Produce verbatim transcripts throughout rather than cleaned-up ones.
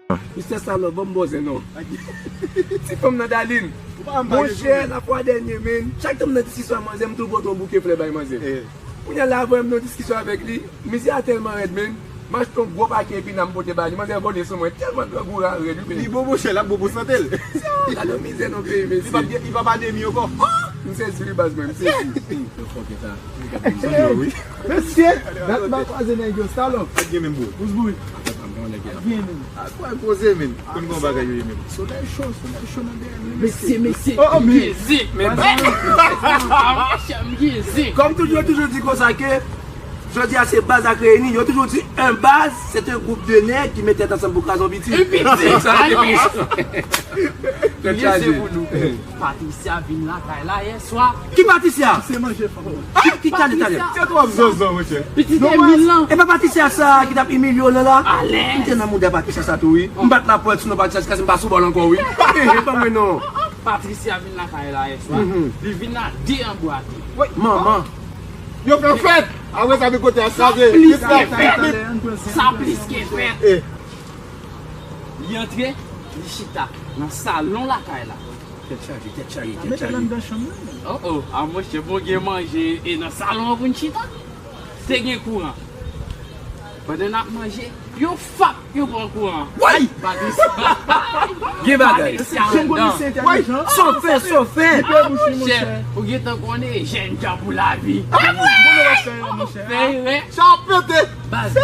Mistè Salòp, ban m bòzè non. Ti fanm nan Dalin. Monchè, lafwa dènye, men. Chak tan m nan diskisyon ak manzè, m toujou pote yon bouke flè bay manzè. Kounye a la, avè m nan diskisyon avèk li, mizè a tèlman rèd, men. M achte yon gwo pake epina m pote ba li. Manzè vole sou mwen, tèlman grangou a rèd, wi, men. Li bon, monchè, l ap bon pou sante l. Gade yon mizè nan peyi, mesye. Li p ap, li p ap anemi ankò. M sezi, wi, baz mwen, m sezi. Mesye, dat m pa kwaze nèg yo, Salòp. Sa gen menm, bro? Pous bouy. Gen menm. A, kwè poze, men. Konn gen yon bagay yo ye, men. Solèy cho, solèy cho nan dèyè, men. Mesye, mesye. Oh, oh, men. Jezi, men. Ah, monchè, m Jezi. Kòm toujou, yo toujou di konsa ke, jodi a se baz ak reyini, yo toujou di, un baz, c'est un groupe de nèg ki met tèt ansanm pou kraze yon pitit. Yon pitit, sa li. Tèt chaje. Mesye, pou nou. Patricia vin lakay la yè swa. Ki Patricia? Se manje fanm. Ki, ki talè, talè? Patricia. Se twòp zonzon, monchè. Pitit Emil lan. E pa Patricia sa ki t ap imilye w lan la? Alèz. M te nan mouda Patricia sa tou, wi. M bat lapòt sou non Patricia jiskaske m pa sou bòl ankò, wi. Eh, eh, ban mwen non. Patricia vin lakay la yè swa. Mhm. Li vin la de anbwate. Wi. Manman. Yo fè fèt. Apre sa, men kote a kraze. Li fè fèt. Sa plis ke fèt. Eh. Li antre, li chita nan salon lakay la. Tèt chaje, tèt chaje, tèt chaje. Oh, oh, a monchè, bon, gen manje e nan salon an pou n chita. Te gen kouran. Pandan n ap manje, yon fap, yo pran kouran. Way! Patricia. Gen bagay. Patricia anndan. Way! Sofè, sofè. Monchè, ou gentan konnen, jèn jan pou lavi. Fè erè. Sa ap pete. Baz,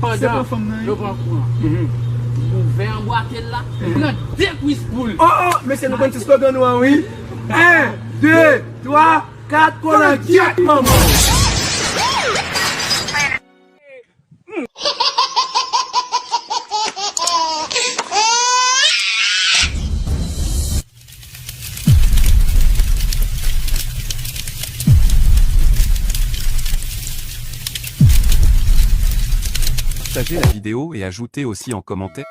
pandan yo pran kouran, m ouvè anbwate l la, m pran de kwis poul. Oh, oh, mesye, nou konn ti slogan nou an, wi. En, de, twa, kat, kolangyèt, manman. Partagez la vidéo et ajoutez aussi en commentaire.